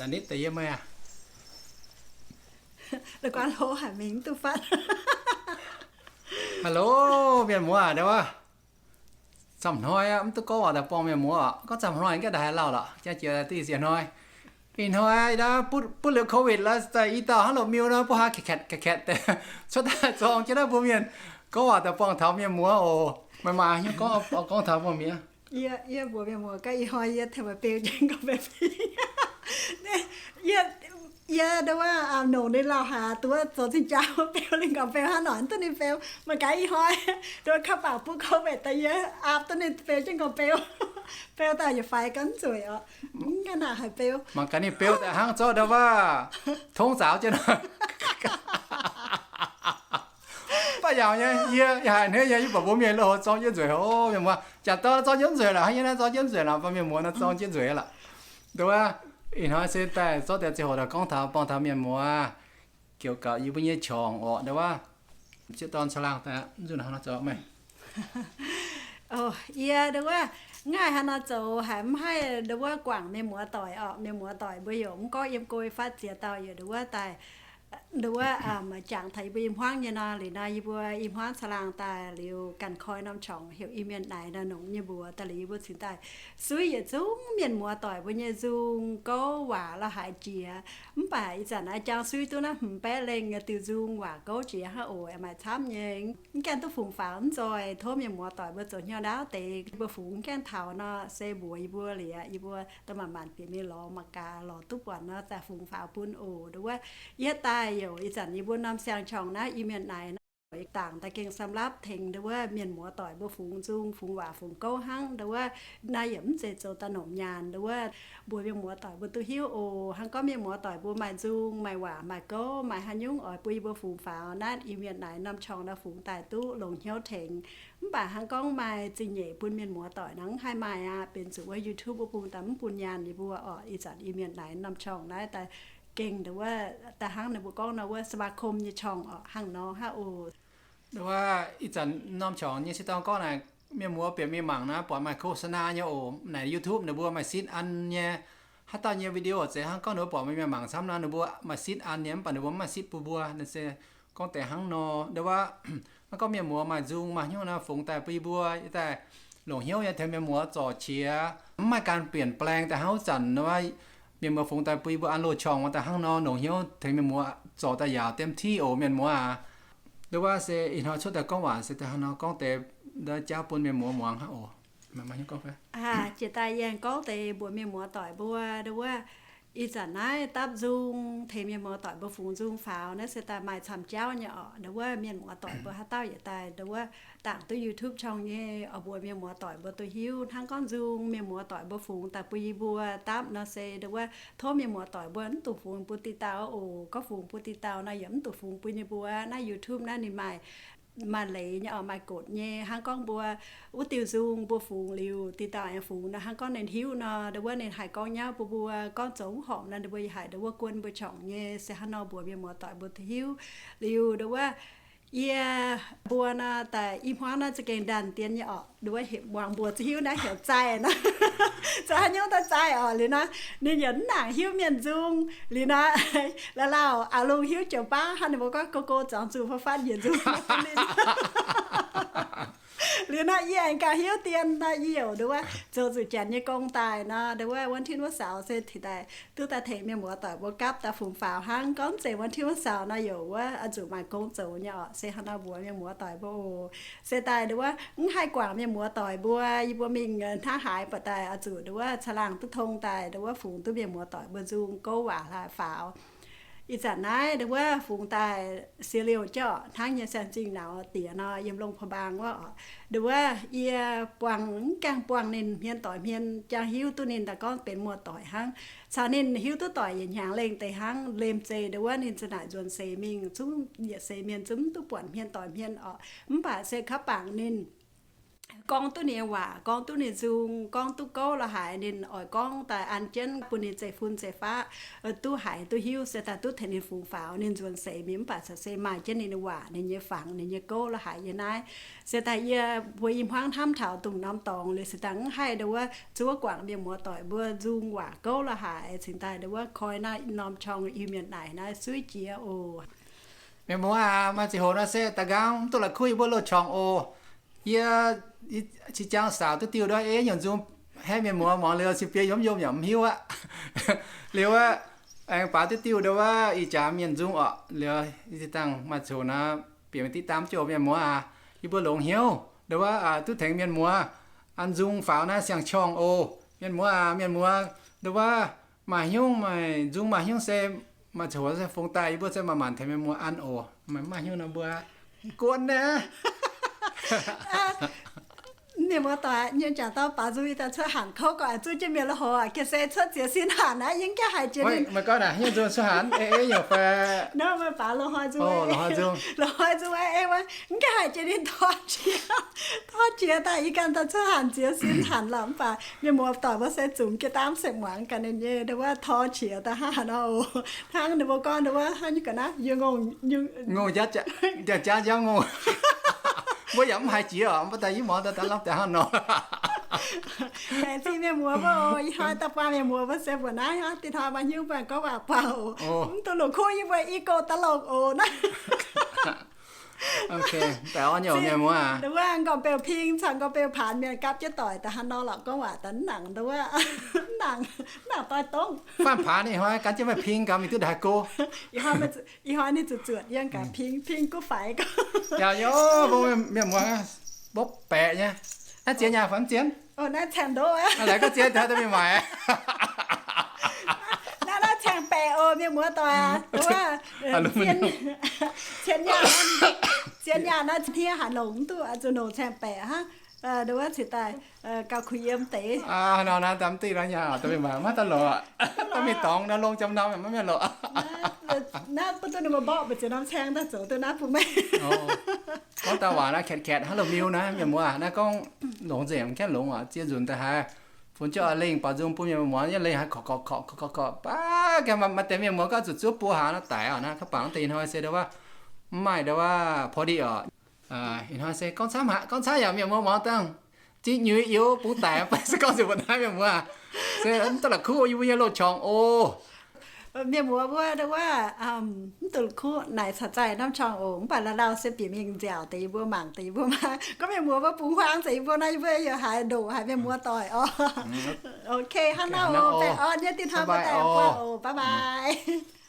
Nitv deix yie meih aac. La'guaih hlo haic mingh mv duqv fatv. Hello, mienh muoz, ndau wuov. Camv hnoi aqv, mv duqv gorngv waac daaih buangh mienh muoz oc. Gorngv camv hnoi ganh daaih haaix lauh lorqc, jangx jiex diqv siec hnoi. Ih hnoi aqv, butv liuz COVID lorz daaih i dauh hnangv loz-miu nor, mbuo haa kaeqv kaeqv kaeqv kaeqv deix cuotv daaih zorng jienv naaiv mbuo mienh gorngv waac daaih buangh taux mienh muoz oc. Meih maaih hnyouv gorngv, gorngv taux mbuo mienh. Yie, yie mbuox mienh muoz gorngv ih hnoi yie tengx meih beu jienv gorngv beu fingx. Yie, yie ndau wuov nongc ninh lauh haic, duqv zoux zinh jaax beu ninh gorngv beu hnangv nor, duqv ninh beu mangc gaax ih hnoi ndau wuov kaav bangc butv COVID daaih yie aapv duqv ninh beu jienv gorngv beu. Beu daaih yietc faix ganh nzueic oc. Mv ganh naaic haic beu. Mangc gaax ninh beu daaih hnangv zorqv ndau wuov tongv zaaux jienv nor. Mv baac yaac nyei, yie, yie haiz hneiv nyei, yie buatc mbuo mienh lo zorng jienv nzueic oc, mienh muoz. Jaax dauh zorng jienv nzueic lorqc, hnangv yie naaiv zorng jienv nzueic lorqc, mv baac mienh muoz nor zorng jienv nzueic lorqc. Ndau wuov, ih hnoi se daaih zorqv deix ziangh hoc daaih gorngv taux, buangh taux mienh muoz, giux gaux yie mbuo nyei qongx oc. Ndau wuov, sieqv dorn caangh laangh daaih, nzunc hnangv nor zoux meih. Yie ndau wuov, mv haih hnangv nor zoux haic, mv haih ndau wuov guangc mienh muoz doic oc. Mienh muoz doic mbuo yaac mv gorngv yiem go fatv ziex dauh yaac ndau wuov daaih ndau wuov jangx taux yie mbuo i hmuangv nyei nor. Liuz nor yie mbuo i hmuangv caangh laangh daaih liuz ganh koi norm qongx heuc Iu-Mienh Naaiv nor nongx nyei mbuox daaih liuz yie mbuo cingx daaih suiv yietc zungv mienh muoz doic mbuo nyei nzung gouv waac la'haic jiex. Mv baac ih zanc naaiv jangx suiv duqv naaiv hmz baeqv lengh nyei diuh nzung waac gouv jiex hnangv oc, maaih camv nyei. Mv gaengh duqv fungx faaux mv nzoih, tov mienh muoz doic mbuo zoux hnyouv ndaauv deix, yie mbuo fungx mv gaengh taux nor se mbuox yie mbuo liuz, yie mbuo da'maanc maanc bieqc mingh lorz mangc gaax, lorz duqv buatc nor daaih fungx faaux bun oc. Ndau wuov, yie daaih youc ih zanc yie mbuo norm siang-qongx naaiv Iu-Mienh Naaiv naaiv, dangc daaih gengh samv lapv tengx ndau wuov mienh muoz doic mbuo fungx nzung, fungx waac, fungx gouv hnangv. Ndau wuov naaiv yaac mv zeiz zoux daaih nongc nyaanh. Ndau wuov mbuox mienh muoz doic mbuo duqv hiuv oc. Hnangv gorngv mienh muoz doic mbuo maaih nzung, maaih waac, maaih gouv, maaih haaix nyungc oix bun yie mbuo fungx faaux, naaiv Iu-Mienh Naaiv norm qongx naaiv fungx daaih duqv longx hnyouv tengx. Mv baac hnangv gorngv maaih zingh nyeic bun mienh muoz doic nor mv haih maaih aqv. Benx zuqc wuov YouTube wuov bung daaih mv bun nyaanh yie mbuo oc. Ih zanc Iu-Mienh Naaiv norm qongx naaiv daaih gengh ndau wuov daaih hnangv ninh mbuo gorngv nor wuov สมาคม nyei qongx oc, hnangv nor hnangv oc. Ndau wuov ih zanc norm qongx nyei se dorng gorngv naaic, mienh muoz bieqc mingh mangc naaiv buatc maaih โฆษณา nyei oc. Naaic YouTube ninh mbuo maaih sitv an nyei. Haaix dauh nyei video zeiz hnangv gorngv ninh mbuo buatc mienh mangc camv nor ninh mbuo maaih sitv an nyei, mv baac ninh mbuo mv maaih sitv bun mbuo. Naaiv se gorngv deix hnangv nor. Ndau wuov, hnangv gorngv mienh muoz maaih nzung maaih hnyouv nor fungx daaih bun yie mbuo, yie daaih longc hnyouv nyei tengx mienh muoz zorc qiex, mv maaih gan bienc baeng daaih hnangv wuov zanc nor, mienh muoz fungx daaih bun yie mbuo an loz-qongx daaih hnangv nor, longc hnyouv tengx mienh muoz zorc daaih yaauc เต็มที่ oc mienh muoz aac. Ndau wuov se ih hnoi cuotv daaih gorngv waac se daaih hnangv nor gorngv deix, ndau jauv bun mienh muoz muangx hnangv oc. Jiex daaih yie gorngv deix mbuox mienh muoz doic mbuo, ndau wuov ih zanc naaiv dapv nzung tengx mienh muoz doic mbuo fungx nzung faaux naaiv se daaih maaih camv jauv nyei oc. Ndau wuov mienh muoz doic mbuo haaix dauh yietc daaih ndau wuov dangc duqv YouTube ช่อง nyei oc, mbuox mienh muoz doic mbuo duqv hiuv hnangv gorngv nzung mienh muoz doic mbuo fungx daaih bun yie mbuo dapv nor se ndau wuov tov mienh muoz doic mbuo mv dungx fungx bun dinh dauh oc. Gorngv fungx bun dinh dauh nor yaac mv dungx fungx bun yie mbuo. Naaiv YouTube naaiv ninh maaih maaih leiz nyei oc, maaih กฎ nyei. Hnangv gorngv mbuo wuov diuh nzung mbuo fungx liuz dinh dauh aengx fungx nor, hnangv gorngv ninh hiuv nor, ndau wuov ninh haih gorngv nyauv bun mbuo, gorngv zoux mv horpc nor, ninh mbuo yaac haih ndau wuov guon mbuo ช่อง nyei. Se hnangv nor mbuox mienh muoz doic mbuo duqv hiuv. Liuz ndau wuov yie mbuo nor daaih i hmuangv naaiv za'gengh ndaanh dien nyei oc. Ndau wuov heuc muangx mbuox zuqc hiuv naaiv heuc Zaih nor. Zoux haaix nyungc daaih Zaih oc. Liuz nor ninh yaac mv nangc hiuv mienh nzung. Liuz nor lauh lauh a'lungh hiuv joux baav hnangv, ninh mbuo gorngv go go zuangx zuqc faaux fatv njiec nzung. Liuz nor yie aengx gauh hiuv dien nor, yie youc ndau wuov zoux zuqc janx nyei gong daaih nor, ndau wuov วันอาทิตย์ wuov saux se tengx daaih duqv daaih tengx mienh muoz doic mbuo gapv daaih fungx faaux hnangv. Gorngv zeiz วันอาทิตย์ wuov saux nor youc wuov oix zuqc maaih gong zoux nyei oc. Se hnangv nor mbuox mienh muoz doic mbuo oc. Se daaih ndau wuov mv haih guangc mienh muoz doic mbuo, yie mbuo mingh hnangv haaix baac daaih oix zuqc ndau wuov caangh laangh duqv tong daaih ndau wuov fungx duqv mienh muoz doic mbuo nzung gouv waac hlaax faaux. Ih zanc naaiv ndau wuov fungx daaih sie liouh jauv hnangv nyei, siang-zingh nauz diex nor yiem หลวงพระบาง wuov oc. Ndau wuov yie buangh mv gaengh buangh ninh hmien doic hmien, jangx hiuv duqv ninh daaih gorngv benx muoz-doic hnangv. Caux ninh hiuv duqv doic yietc hnyangx lengh deix hnangv. Liemh zeih ndau wuov ninh za'naaic nzuonx seix mingh zungv yietc seix mienh zungv mv duqv buatc hmien doic hmien oc. Mv baac se kaav bangc ninh gorngv duqv ninh nyei waac, gorngv duqv ninh nzung, gorngv duqv gouv la'haaix, ninh oix gorngv daaih an jienv bun ninh zeiv-fun zeiv-faqv duqv haiz duqv hiuv, se daaih duqv tengx ninh fungx faaux. Ninh nzuonx seix mingh mv baac se maaih jienv ninh nyei waac, ninh nyei fangx, ninh nyei gouv la'haaix yiem naaiv. Se daaih yie mbuo i hmuangv hnamv taux dongh norm dorngx liuz se daaih mv haih nduov wuov zuov guangc mienh muoz doic mbuo nzung waac gouv la'haaix cingx daaih nduov wuov koi naaiv norm ช่อง Iu-Mienh naaic naaiv suiv jiex oc. Mienh muoz aac, maaih ziangh hoc nor se da'nqaang mv duqv la'kuqv yie mbuo loz-qongx oc. Yie cing jang saaux duqv diuh nduov ei nyungc nzung, haeqv mienh muoz muangx liuz cin-biei yomv yomh yaac mv hiuv aqv. Liuz wuov, aengx baaix duqv diuh nduov wuov ih jaax mienh nzung orqc. Liuz zinh dangh maaih ziangh hoc nor bieqc mingh diqv daan joux mienh muoz aac, yie mbuo longx hnyouv nduov wuov duqv tengx mienh muoz an nzung faaux naaiv siang-qongh oc. Mienh muoz aac, mienh muoz nduov wuov maaih hnyungv, maaih nzung maaih hnyungv se maaih ziangh hoc se fungx daaih yie mbuo se maaih maanc tengx mienh muoz an oc. Maaih mv maaih hnyungv nor mbuo guon naaiv. Mienh muoz doic, nyei jangc dau baaix nzung yie daaih cuotv hanc kouv gau, zuov jienv mienh lo hoc, ga'sie cuotv ziex sin hanc naaiv, yie mv gaengh haiz jiex ninh. Meih gorngv naaic hnyouv nzung cuotv hanc, ei, ei nyungc fai? Nor meih baaix lo hnoi nzung, lo hnoi nzung, ei, ei, mv gaengh haiz jiex ninh tor jiex, tor jiex daaih yie ganh daaih cuotv hanc ziex sin hanc lorqc. Mv baac mienh muoz doic mbuo se zungx jiex daamv se muangx gaax ninh nyei nduov wuov tor jiex daaih hnangv haaix nor oc. Hnangv ninh mbuo gorngv nduov wuov hnangv nyei ga'naaiv yie ngongh, ngongh jaav jaav ngongh. Mbuo yaac mv haiz jiex oc, mv baac daaih yie muangx daaih daaih lamh deix hnangv nor. Laengz zingh mienh muoz mbuo oc. Ih hnoi daaih buangh mienh muoz mbuo se mbuoqc naaiv hnangv, dinh hnoi maaih hnyungv buangh gorngv waac buangh oc. Mv duqv longc kuv yie mbuo i go daaih longc oc naaiv. Nduov wuov nqorngv beu ping caux nqorngv beu paanx mienh gapv jienv doic daaih hnangv nor lorqc, gorngv waac daaih mv nangc nduov wuov, mv nangc, mv nangc doix dongh. Faanh paanx ih hnoi gan jienv meih ping gaax mingh duqv ndaaih go. Ih hnoi ninh zuqc zuotc yiem gaax ping, ping guv faix gaax. Yaac yie mbuo mienh muoz mbopv baeqc nyei. Naaiv ziex nyaah fai mv ziex? Naaiv caeng ndoqv aqv. Laengz gorngv ziex taux daaih mingh maaic. Naaiv, naaiv caeng baeqc oc, mienh muoz doic. Nduov wuov, ziex nyaah, ziex nyaah naaiv hniev haaix longc mv duqv, zuqc longc caeng baeqc hnangv. Nduov wuov cingx daaih gauh kuh yiem deix. Nor naaiv daaih mv duqv naaiv nyaah daaih mingh maaic, maiv daaih lorqc. Daaih mingh dorngx nor longx jiem norm maiv mienh lorqc. Naaiv bun duqv ninh mbuo mborqv mbu'ziex norm caeng daaih zoux duqv naaiv bun meih. Gorngv daaih waac naaiv katc katc hnangv loz-miu naaiv, mienh muoz naaiv gorngv longx nzengc, mv gaengh longx oc. Ziex nzunc daaih haiz funx jienv oix lengh baaux nzung bun mienh muoz, yie lengh haiz korqv korqv korqv korqv korqv baav ganh, maaih deix mienh muoz gorngv zuqc zuov buo hlaax nor daic oc. Naaiv gauh bangc deix ih hnoi se nduov wuov mv maaih nduov wuov พอดี oc. Ih hnoi se gorngv camv haic, gorngv camv yaac mienh muoz muangx dangh zinh nyuiz youz bungx daic, baac se gorngv zuqc mbuoqc naaiv mienh muoz se mv duqv la'kuqv yie mbuo nyei loz-qongx oc. Mienh muoz mbuo nduov wuov mv duqv la'kuqv naaic caux zaih norm ช่อง oc. Mv baac lauh lauh se bieqc mingh nziaauc deix yie mbuo, mangc deix yie mbuo maah. Gorngv mienh muoz mbuo bungx huaang nzengc yie mbuo nor, yie mbuo yaac haiz ndoqc haic mienh muoz doic oc. Ok, hnangv naaiv oc. Baengh orn nyei, dinh hnoi mbuo daaih buangh oc. Bye bye.